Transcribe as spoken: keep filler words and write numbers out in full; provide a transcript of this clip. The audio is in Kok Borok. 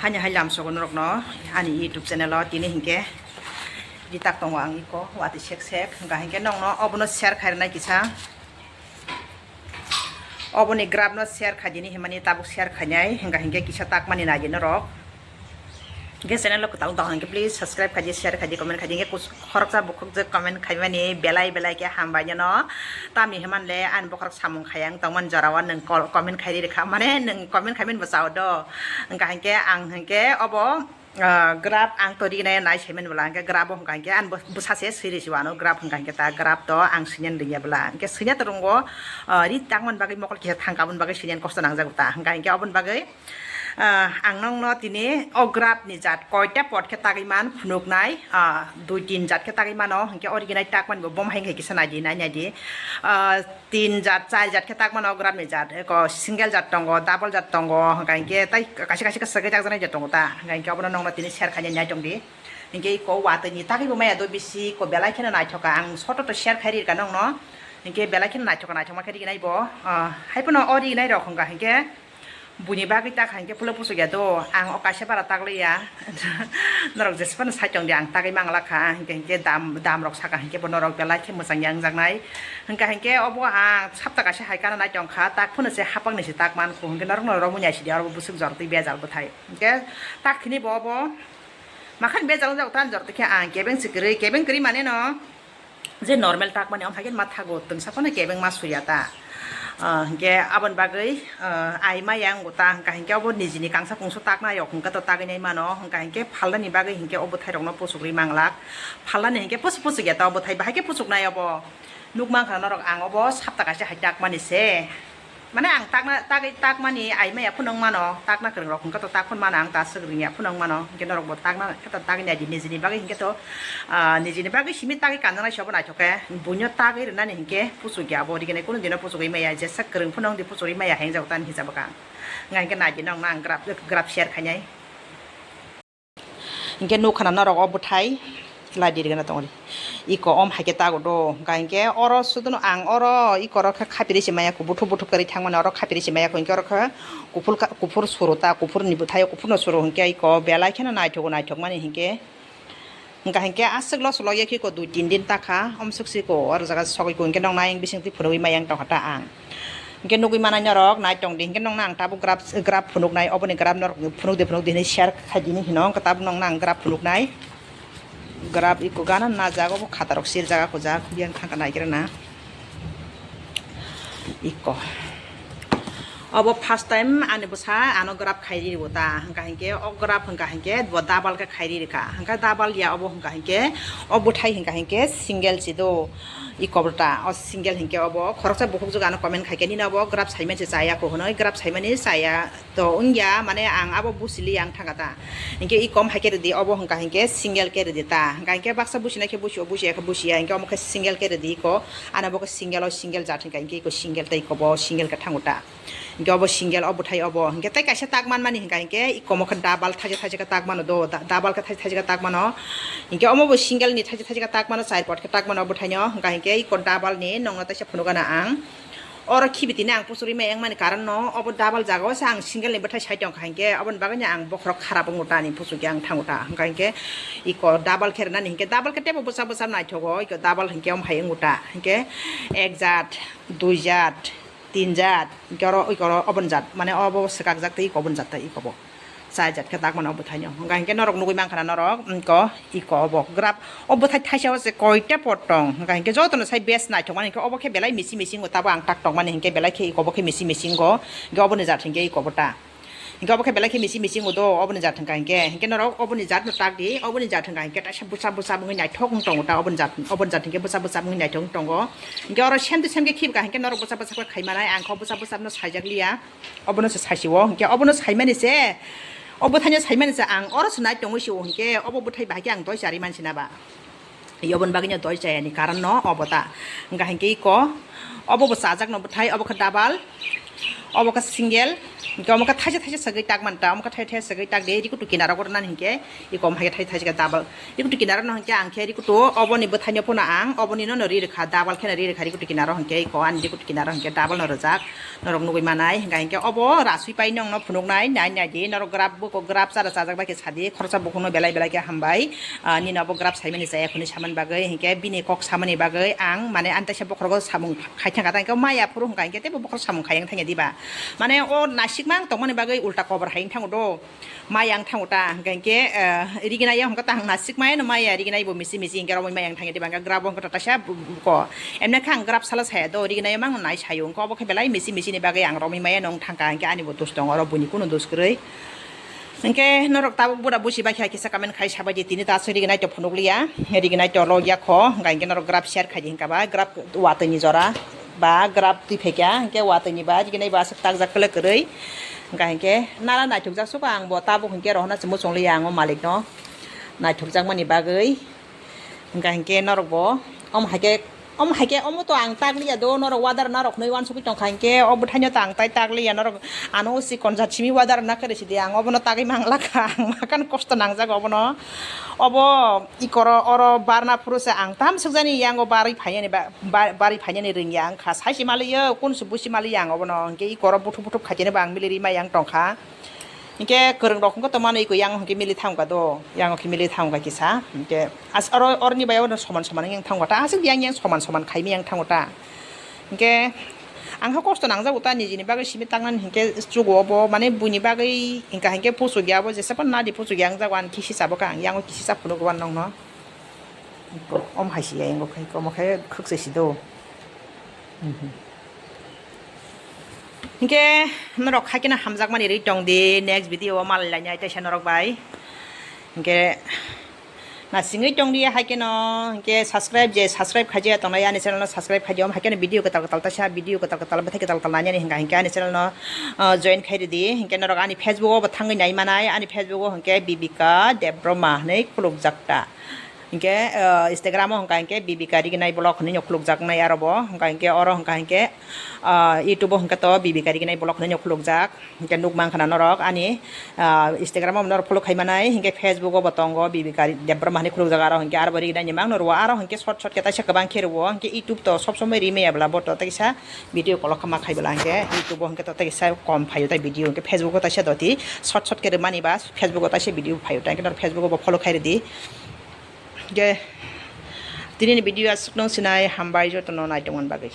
Haini hai lamsogo norokno ani YouTube channel o tini hinkhe ritak tongo ang iko watwi sek sek, hwnkha hinkhe nongno obono share khairwnai kisa, oboni graph no share khaidini hinmani tabuk share khainai, hwnkha hinkhe kisa takmani naidi norok. Hinkhe channel o kwtal wng tong hinkhe please subscribe khaidi, share khaidi, comment khaidi, hinkhe kus-, khoroksa bukhuk je comment khaimani belai belai khe hambai nw no, tamni hinmani le ani bokhorok samung khaiya wng tongmani jora o nwng comment khairi rwkha, mane nwng comment khaimani bwsa o do, hwnkha hinkhe ang hinkhe obo ah, graph ang to rinai nai saiman bwla, hwnkhe graph o hwnkha hinkhe ani bwsa se siri si wano graph hwnkha hinkhe ta graph to ang sinya ringya bwla. Hwnkhe sinya to rwngo, ah, ri tangmani bagwi mokol kisa thangka aboni bagwi sinya kosto nangjago ta. Hwnkha hinkhe oboni bagwi, ah, ang nongno tini o graph ni jat koita pot khe tagwi man phunuknai, ah, dui tin jat khe tagwi mano, hwnkhe o riginai takmani bo bom hai khe kisa naidi, nai naidi. Ah, tin jat, char jat khe tak mano, graph ni jat, eko single jat tongo, double jat tongo, hwnkha hinkhe tai kaisa kaisa khe swgwi jakjaknai jat tongo ta, hwnkha hinkhe obono nongno tini share khainai nai tongdi. Hinkhe iko watwi ni tagwi bo maya do bisi, iko belai kheno naithoka, ang soto to share khai rika nongno, hinkhe belai kheno naithoka, naithokma khe riginai bo, ah, haiphano o riginai rok hwnkha hinkhe, Buini bagwi tak hai khe pulo puchuk ya do, ang o kaisa bara tak liya. Norok jesa phano sai tong di, ang tagwi mang la kha, hinkhe hinkhe dam, dam rok saka hinkhe bo norok belai khe mwchang ya wngjaknai. Hwnkha hinkhe obo ang sapta kaisa hai kana nai tong kha, tak phano se hapang ni se tak man kho, hinkhe norok no romwi nai sidi oro bo bwswk jor twi bejal bwthai. Hinkhe tak thini bo obo makhan bejal wngjak tan jor twi khe ang kebeng se kwrwi, kebeng kwrwi mane no. Je normal takmani, omo hai khe ma thago, twngsa phano kebengma suya ta. Ah, hinkhe aboni bagwi, ah, ai maya wngo ta, hwnkha hinkhe obo nijini kangsa kungsa takna yok hwnkhe to tagwi nai mano, hwnkha hinkhe phalnani bagwi hinkhe o bwthairokno puchugwi manglak. Phalnani hinkhe puchuk puchuk ya ta o bwthai, bahai khe puchuknai obo. Nuk mankha norok, ang obo sapta kaisa hai takmani se. Mane ang takna, tagwi takmani ai maya phunuk mano, takna kwrwng rok hwnkhe to tak phun mano, ang ta swk rwngya phunuk mano, hinkhe norok bo takna khe to tagwi nai di, nijini bagwi hinkhe to, ah, nijini bagwi simi tagwi kanjaknai se obo naithok khe, buino tagwi rwnani hinkhe puchukya abo, riginai kunu dino puchugwi maya, jesa kwrwng phunuk di puchugwi maya hai wngjak tani hijab bwkha. Wngkha hinkhe nai di nokno ang graph, graph share khainai. Hinkhe nukha na norok o bwthai lai di rwgena tongri. Iko om hai khe tago do. Hwnkha hinkhe oro suduno ang oro iko oro khe khapiri se maya kho, buthuk buthuk kwrwi thangmani oro khapiri se maya kho. Hinkhe oro khe kuphur ka, kuphur suru ta, kuphur ni bwthai o kuphur no suru hinkhe iko belai kheno naithogo naithokmani hinkhe. Hwnkha hinkhe aswk loso logya khe iko dui tin din ta kha. Om swk se iko oro jaga sogwi ko hinkhe nokna ayang bising twi phunugwi maya wng tongkha ta ang. Hinkhe nugwi manai norok nai tong di, hinkhe nokno ang tabuk graph, graph phunuknai, oboni graph norok phunuk di, phunuk di hinwi share khai di hinwi hino, hinkhe tabuk nokno ang graph phunuknai. Graph iko gana najak, obo khatarok sirjak, ako jak biyang thangka naikrana. Iko. Obo first time ani bwsa ano graph khai ri bo ta, hwnkha hinkhe o graph hwnkha hinkhe bo double khe khai ri rwkha, hwnkha double ya obo hwnkha hinkhe o bwthai hwnkha hinkhe single si do. Iko bwta, o single hinkhe obo khoroksa bukhuk jugo ano comment khaikhe, nini obo graph saimani se chaya kho hwnwi, graph saimani chaya to wngya, mane ang abo busili ang thangkha ta. Hinkhe iko om hai khe rwdi, obo hwnkha hinkhe single khe rwdi ta. Hwnkha hinkhe baksa businai khe busio, busiya khe busiya, hinkhe omo khe single khe rwdi iko. Ano bo khe single, o single jat hwnkha hinkhe iko single tei iko bo single khe thango ta. Hinkhe obo single, o bwthai obo. Hinkhe tei kaisa tak manmani hwnkha hinkhe iko omo khe double thaisa thaisa khe tak mano do, da-, double khe thaisa thaisa khe tak mano. Hinkhe omo bo single ni thaisa thaisa khe tak mano, char pot khe tak mano o bwthaino. Hwnkha hinkhe iko double ni nokno taisa phunukgana ang. Oro khibi tini ang puchugwi maya wngmani karon no, obo double jaga o se ang single ni bwthai sai tongkha hinkhe, oboni bagwi no ang bokhorok kharap wngo ta ni puchugwi ang thango ta. Hwnkha hinkhe iko double khe rwnani hinkhe double khe teibo bwsa bwsa naithogo, iko double hinkhe omo hai wngo ta. Hinkhe ek jat, dui jat, tin jat, hinkhe oro iko oro oboni jat, mane obo swkakjak tei iko oboni jat tei iko bo. Char jat khe tak mano o bwthaino. Hwnkha hinkhe norok nugwi mankha na norok, iko, iko obo graph, o bwthai thaisa o se koita pot tong. Hwnkha hinkhe jotono sai best naithokmani hinkhe obo khe belai misi misi wngo, tabo ang tak tongmani hinkhe belai khe iko obo khe misi misi wngo. Hinkhe oboni jat hinkhe iko bo ta. Hinkhe obo khe belai khe misi misi wngo do, oboni jat hwnkha hinkhe. Hinkhe norok oboni jat no tak di, oboni jat hwnkha hinkhe taisa bwsa bwsa wngwi naithok wng tongo ta, oboni jat, oboni jat hinkhe bwsa bwsa wngwi naithok wng tongo. Hinkhe oro same to same khe khibka hinkhe norok bwsa bwsa khe khai manai, ang kho bwsa bwsa no saijak liya. Obono se saisio, hinkhe obono saimani se, o bwthaino saimani se ang oro se nai tongwi sio, hinkhe obo bwthai bahai khe ang doi chari mansi na ba. Oboni bagwino doi chayani karon no obo ta. Hwnkha hinkhe iko, obo bo chajakno bwthai, obo khe double, Obo khe single, hingke omo khe thaisa thaisa segwi tak manta, omo khe thaisa thaisa segwi tak de, rikutu kinaro gornani hingke, iko omo hai khe thaisa thaisa khe double. Rikutu kinaro no hingke ang khe rikutu oboni bwthaino phano ang oboni no no ri rwkha, double kheno ri rwkha rikutu kinaro hingke, iko ani rikutu kinaro hingke double no rwjak, norok nugwi manai, hingka hingke obo rasui pai nongno phunuknai, nai nai di, norok graph buko graph chara chajak bai khe sadi, khoroksa bukhukno belai belai khe hambai, ah, nini obo graph saimani chaya hwnwi samani bagwi, hingke bini kok samani bagwi ang mane ani teisa bokhorogo samung khai thangkha, tei hingke maya phuru hingka hingke teibo bokhorok samung khai yang thangya diba? Mane o nasikma ang tongmani bagwi ulta kobor hai wng thango do. Maya wng thango ta, hingka hingke, eh, riginai o hingke ta ang nasikma eno maya riginai bo misi misi hingke romwi maya wng thangya diba? Hingke graph o hingke ta taisa bu-, bu-, ko. Emne khe ang graph sala saya do, riginai o mang nai sayo, hingke obo khe belai misi misi ni bagwi ang romwi maya no wng thangkha, hingke ani bo dos tongo, oro buini kunu dos kwrwi. Hingke norok tabuk bura busi bai kha kisa comment khai sabai di, tini ta aswk riginai to phunuk liya, riginai to log ya kho, hingka hingke norok graph share khai di hingka ba, graph watwi ni jora ba graph twi phaikya, hingke watwi ni ba riginai bo aswk takjak kwlwi kwrwi, hingka hingke nara naithok jak suka ang bo tabuk hingke rohorna se muchung liya ang o malik no naithok jak mani bagwi. Hingka hingke norok bo omo hai khe, omo hai khe omo to ang tak liya do, norok wader narok hwnwi uansugwi tongkha hingke o bwthaino to ang tai tak liya, norok ano o chikon jat simi wader na khe rwsidi, ang obono tagwi mang lakha, ang makan kosto nangjak obono. Obo ikoro oro barna phuru se ang tam swkjani yango barwi phainani ba, ba, barwi phainani rwngya wngkha, saisi maliyo kun se busi maliya ang obono, hingke ikoro buthuk buthuk khaitene bo ang miliri mai yang tongkha. Hingke kwrwng rok hingke tongmani iko yang hingke mili thangkha do, yang hingke mili thangkha kisa. Hingke as-, oro, oroni bai oro soman soman wng thangkha ta, aswk yang yang soman soman khaimi yang thangkha ta. Hingke ang khe kosto nangjago ta, nijini bagwi simi taknani hingke chugo obo, mane buini bagwi hingka hingke puchuk ya bo, jesa phano nadi puchuk ya wngjago, ani kisi chabo kha ang, yango kisi cha phunuk rw nongno. Om hai si ya, yango khai, omo khai khwk se si do. Mhm. Hingke norok haikeno hamjakmani rwi tong di, next video o malai lainai teisa norok bai. Hingke nasingwi tong di haikeno, hingke subscribe je subscribe khaijaya tongnai ani channel no subscribe khaidi, om haikeno video kwtal kwtal teisa video kwtal kwtal bwthai kwtal kwtal nainani hingka hingke ani channel no, ah, join khai ridi. Hingke norok ani Facebook o bo thangwi nai manai, ani Facebook o hingke Bibika Debbarma hinwi khulukjak ta. Hingke, ah, Instagram o hingka hingke Bibika Riginai Vlog hinwi no khulukjaknai aro bo, hingka hingke oro hingka hingke, ah, YouTube o hingke to Bibika Riginai Vlog hinwi no khulukjak, hingke nuk mankha na norok ani, ah, Instagram o norok follow khai manai, hingke Facebook o bo tongo Bibika Debbarma hinwi khulukjak aro hingke aro bo Riginai ni mang no rwo aro hingke short short khe taisa kwbang khe rwo, hingke YouTube to sob somoi ri maya bwla bo to teisa video kolok kha ma khai bwla hingke YouTube o hingke to teisa kom phaio tai video, hingke Facebook o taisa doti short short khe rwmani ba Facebook o taisa video phaio tai, hingke norok Facebook o bo follow khai ridi. Ge, tini ni video aswk nung sinai, hambai joto no nai tongmani bagwi.